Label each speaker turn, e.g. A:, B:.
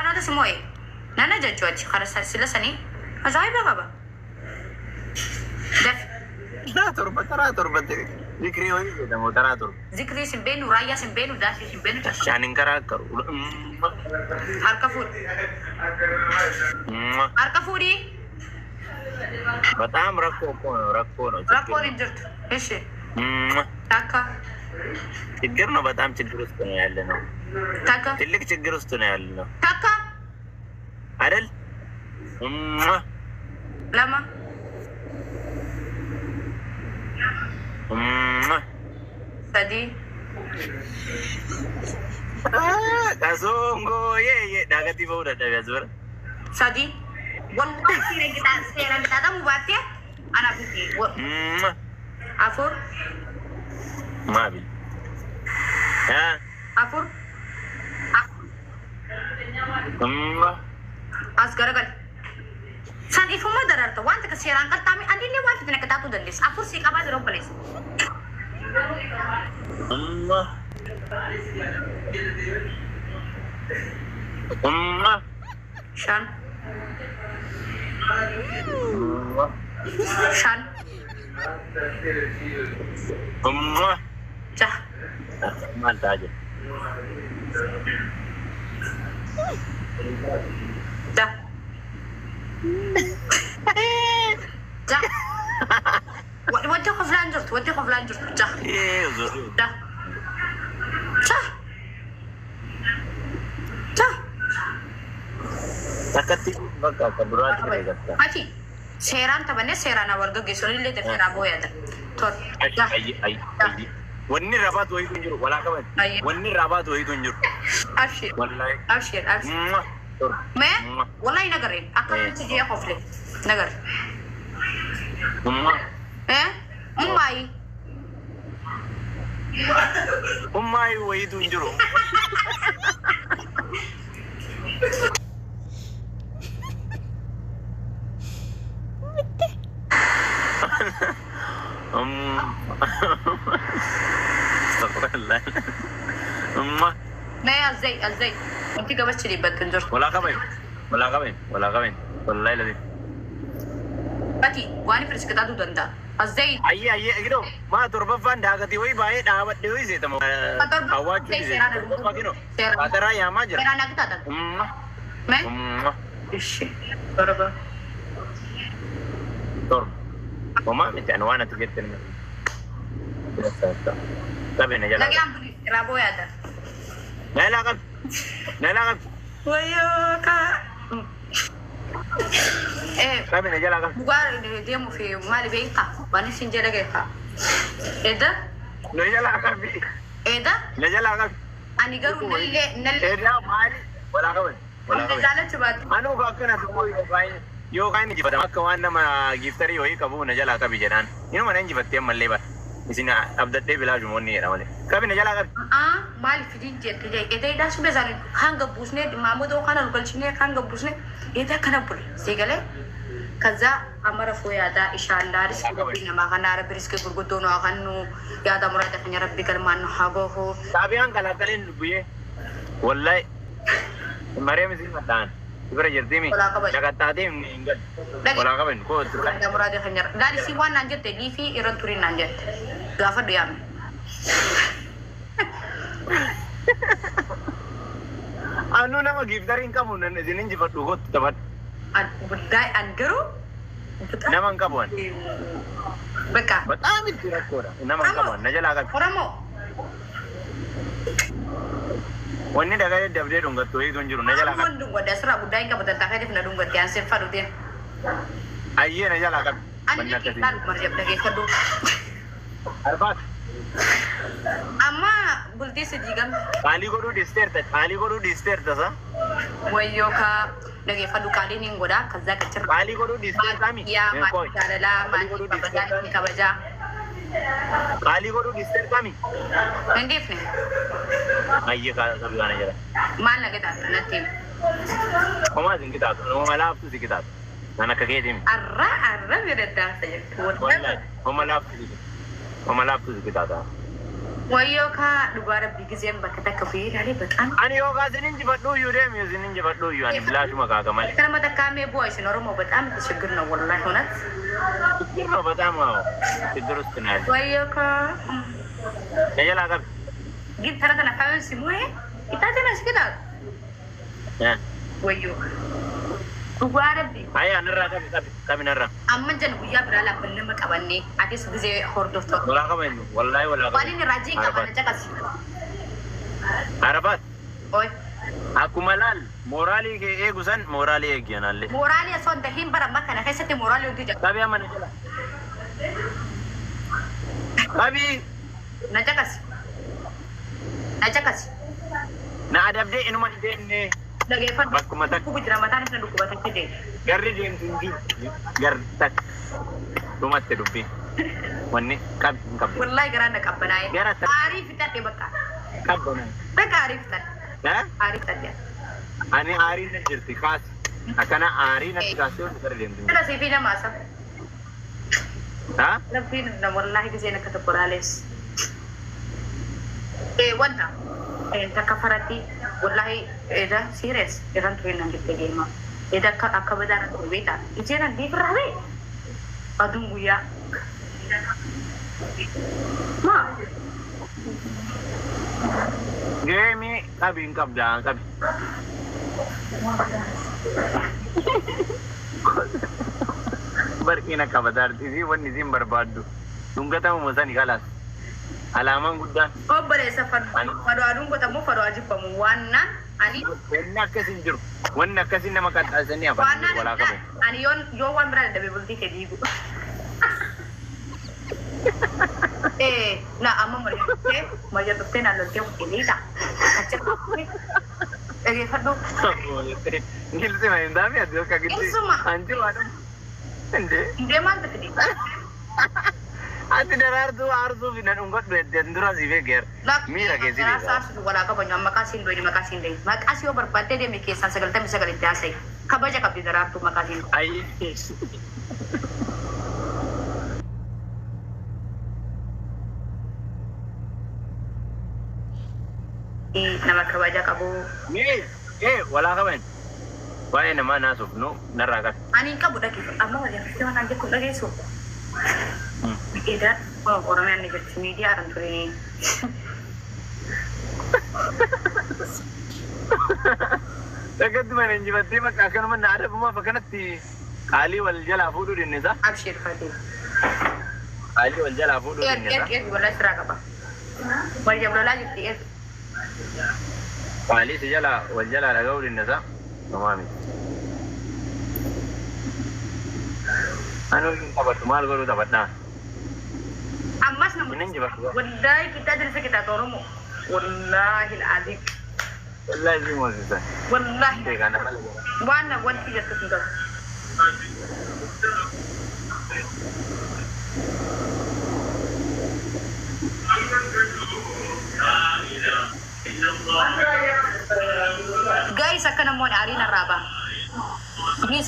A: Kanaatu si moo'e. Nana jechuu achi kara sila sanii ajaa'iba qaba. Dafi.
B: Taraa torba, taraa torba zikrii wayii jedhamu, taraa torba.
A: Zikrii sin beenu, raayyaa sin beenu, daasii sin beenu.
B: Shaanin karaa akkaru.
A: Harka fuudhi. Harka fuudhi.
B: በጣም rakkoo እኮ ነው፣ rakkoo ነው። ችግር
A: Rakkoon
B: ነው።
A: hin jirtu. Ishi. Takka.
B: ችግር ነው። በጣም ችግር ውስጥ ነው ያለ ነው።
A: Takka.
B: ትልቅ ችግር ውስጥ ነው ያለ ነው
A: Takka.
B: አይደል?
A: Lama. Sadii.
B: Kasongo yee daagatii bahuu dadhabe as bira.
A: Sadii. Wallahi seera qixaaxamuu baattee anaaf miti. Afur.
B: Maabil.
A: Afur. As garagal. San ifuma dararta waan takka seeraan qaxxaame anillee waan fitina qixaaxuu dandeessa. Afur sii qabaa jira obboleessa. Shan. Shan. Jaha.
B: Maal ta'aa jira?
A: Jaha. Jaha. Wanti qoflaan jirtu, wanti qoflaan jirtu. Jaha. Jaha. Jaha. Jaha.
B: Takkatti bakka akka duraatti ta'e gatta.
A: Ati seeraan taphannee seeraan wal gaggeessu illee dafee booyata. Tor. Jaha.
B: Wanni irraa baatu wayiitu hin jiru. Walaa qaban. Wanni irraa baatu wayiitu hin jiru.
A: Abshir.
B: Wallaahi.
A: Abshir. Abshir. Mee wallahi nagarre akkamitti ji'a qofle nagarre. Eh? Ummaayi.
B: Ummaayi wayiitu hin jiru. Astagfirullah. Umma.
A: Mee azzay azzay. Wanti gabachi dhibbattu hin jirtu.
B: Walaa qaban. Walaa qaban. Walaa qaban. Wallahi lazi.
A: Ati waan firsi qixaatuu danda'a. Azzay.
B: Ayyee ayyee gido maa torbaffaan daagatii wayii baay'ee dhaabadhe wayii seetama. Hawwaachuu dhiise. Torbaffaa kinoo. Ataraa yaamaa jira.
A: Seeraan akka taatan.
B: Umma.
A: Mee?
B: Umma.
A: Ishi. Torba.
B: Torba. Homaa miti ani waan ati jette nima. Qabina jala.
A: Lagaan buli raaboo yaada.
B: Na ilaa qabi. Na ilaa qabi.
A: Wayyoo kaa.
B: Qabina jala qabi.
A: Dhugaa deemuu fi maali beektaa? Waan isin jedha geekkaa. Edda?
B: Na jalaa qabi.
A: Edda?
B: Na jalaa qabi.
A: Ani garuu nallee nallee.
B: Edda maali? Walaa qaban. Walaa qaban.
A: Jaalachuu baate.
B: Anuu akkana tokko yookaan injifatama akka waan nama giiftarii wayii qabu na jalaa qabi jedhaan. Inuma na injifattee ammallee bara. Isin abdaddee bilaashumoonni jedha malee. Qabi na jalaa qabi.
A: Maali fidin jette jee edda hidhaa sume isaanii hanga buusnee maammudoo kana galchinee hanga buusnee edda kana bule siigalee. ከዛ አመረፎ ያዳ ኢንሻአላህ ሪስክ ረቢ ነማ ከና ረቢ ሪስክ ጉርጉዶ ነው አከኑ ያዳ ሙራደ ከኛ ረቢ ገልማን ነው ሀጎሆ
B: Saabiyaan kalaqaleen dubbiyee. Wallahi. Mariam isin madhaan. Bira jirtimi.
A: Walaa qaban.
B: Naqaxxaatee hin galu. Walaa qaban. Kootu.
A: ያዳ ሙራደ ከኛ ዳዲ ሲ ዋን ናን ጀtte ሊፊ ኢረን ቱሪን ናን jette gaafa duyaame
B: Anuu nama giiftarii hin qabu nan isin injifadhu kootu taphadhu.
A: ጉዳይ አንገሩ
B: Nama hin qabu ani.
A: በቃ
B: Bataam itti rakkoodha. Nama hin qabu ani. Na jalaa qabi.
A: ኦሮሞ
B: Wanni dhagaa daddabdee dhungattu wayiitu hin jiru. Na jalaa qabi.
A: Oromoon dhungadde asirraa guddaa hin qabatan taafeetiif na dhungatte aan seen fadhu deem.
B: Ayyee na jalaa qabi.
A: Ani
B: Wanni akkasii.
A: keessaa dhuguma dhageeffadhu.
B: Arfaat.
A: Amma bultii si diigamte.
B: Qaalii godhuu dhiisteerta. Qaalii godhuu dhiisteerta sa.
A: Wayyoo kaa dhageeffadhu qaaliin hin godhaa kazzaa qachirra.
B: Qaalii godhuu dhiisteerta mi?
A: Yaa maatii jaalalaa maatii kabajaa inni kabajaa.
B: Qaalii godhuu dhiisteerta mi?
A: Hin dhiifne
B: Ayyee qabii kana jala.
A: maal na qixaatta natti himi.
B: Homaa isin qixaatu. Homa laaftu si qixaatu. Kan akka keetii mi?
A: Arra arra bira daasa jirtu.
B: Wallahi. Homa laaftu si qixaatu. Homa laaftu si qixaata.
A: Wayyoo kaa dhugaa rabbii giseen bakka takka bu'ee ilaalee baqaan.
B: Ani yookaan isin injifadhu iyyuu deemi isin injifadhu iyyuu ani bilaashuma kaaka malee.
A: Kana matakkaa mee bu'aa isin Oromoo በጣም ችግር ነው ወላሂ እውነት።
B: ችግር ነው በጣም አዎ፣ ችግር ውስጥ ነው ያለው።
A: Wayyoo kaa
B: Na jalaa qabi.
A: ግን tana tana kayoon si mu'ee itaate na si qixaatu. Wayyoo dhugaa rabbii.
B: Ayyaa narraa qabi qabi qabi narraa.
A: Amma jan guyyaa biraa laabban nama qabannee atis gisee hordoftoota.
B: Walaa qaba inni wallaahi walaa
A: Waan inni raajii
B: qaba.
A: qaban caqasi.
B: Arafaat
A: Oi.
B: akkuma laal mooraalii kee eegu san mooraalii eegi anallee.
A: Mooraalii osoo hin tahin bara amma kana keessatti mooraalii hundi jira.
B: Qabi amma na jala. Qabi
A: Na caqasi. Na caqasi.
B: na adabdee inuma hin deemne
A: Dhageeffadhu.
B: bakkuma takka
A: Dhukkubu jira mataan isa dhukkuba takka jee.
B: garri deemtu hin jiru garri takka dhumatti dubbii wanni qabi hin qabdu.
A: Wallaahi garaan na qabbanaa'e.
B: Gara takka.
A: Aarii fixadhe bakka.
B: Qabbana.
A: Bakka aarii fixadhe. Aarii fixadhe.
B: Ani aarii na jirti kaasi. Akkana aarii natti kaasee wanti gara deemtu hin jiru.
A: Kana siifii nama asa.
B: Ha?
A: Rabbiin na wallaahi giseen akka tokko laalees. Wanta takka faratti wallaahi eda serious irran ture nan jette deema. Eda akka akka badaa ture beektaa. Ijeen an deefirraa bee. Aduun guyyaa. Maa?
B: Geemii qabi hin qabda qabi. Barqiin akka badaarti isii wanni isiin barbaaddu. Dhungatamuma sani kalaas. Alaamaan guddaan.
A: Obboleessa faduu aduun qotamu faduu ajibbamu waannaan ani
B: Wanni akkas hin jiru. Wanni akkasii nama qaxxaasanii afaan
A: waannaan
B: walaa qabu.
A: ani yoon yoo waan biraa dadhabe bultii kee diigu. Na amma marga dhuftee naan loltee kuttee achi dhageeffadhu.
B: Gilsi ma hin taane ati akka gilsi.
A: Gilsuma.
B: Anji waan. Indee.
A: Indee maaltu fide?
B: Ati daraartuu aarsuu fi nan dhungadhu eddeen dura si beekeera. Miira keessi beekaa.
A: Aarsuuf walaa qabanyu maqaa siin doyni maqaa siin doyni maqaa si yoo barbaaddee deeme keessaan 99 itti haasa'i kabaja qabdi daraartuu maqaa siin.
B: Ayi.
A: Nama kabaja qabu.
B: Mee walaa qaban. Waa'ee namaa naasuuf nu narraa qabi.
A: Ani hin qabu dhageessu amma walii haftee waan jettu dhageessu. Eda Oromiyaan ni jirti miidiyaa irra ture.
B: Dhaggatti mana injifattee bakka akkanuma na adabumaaf akkanatti qaalii wal jalaa fuudhuu dinnisa.
A: Abshir fatee.
B: Qaalii wal jalaa fuudhuu
A: Erg
B: dinnisa.
A: erg erg walaa siraa qaba. Wal jablolaa jirti erg.
B: Qaalii si jalaa wal jalaa dhaga'uu dinnisa. Homaa miti. Ani hin taphadhu maal godhuu taphadhaa?
A: Ammas nama.
B: Inni injifadhu.
A: Wallaahi qixxaa jirti qixxaata Oromoo. Wallaahi al'aziim.
B: Wallaahi si moosisa.
A: Wallaahi.
B: Beekaa nama.
A: Waan wanti jettu hin qabu. Guys akka namoonni aariin irraa ba'a. Ni